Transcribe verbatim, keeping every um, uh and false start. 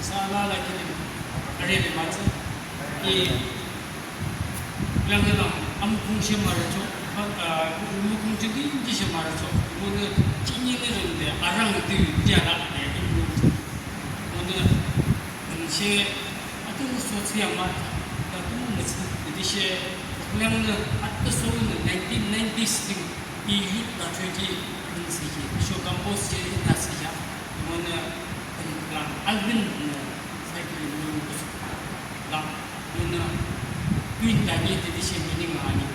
Sa alala kilim arele mütsü. I langnü lang amukhungshe marücho, a, amukhungshe kinshe marücho. Monü chingnü ründe arang tütüala de imlu. Monü she atüsho thsüa mah, ta tümü mütsü, tütüshe langnü atüsho nü nineteen nineties ting I youth authority nü thsüki, tüsho compose she nü thsüki, monü, lang album nü cycle nü lang, monü, twin tani tütüshe meaning ani.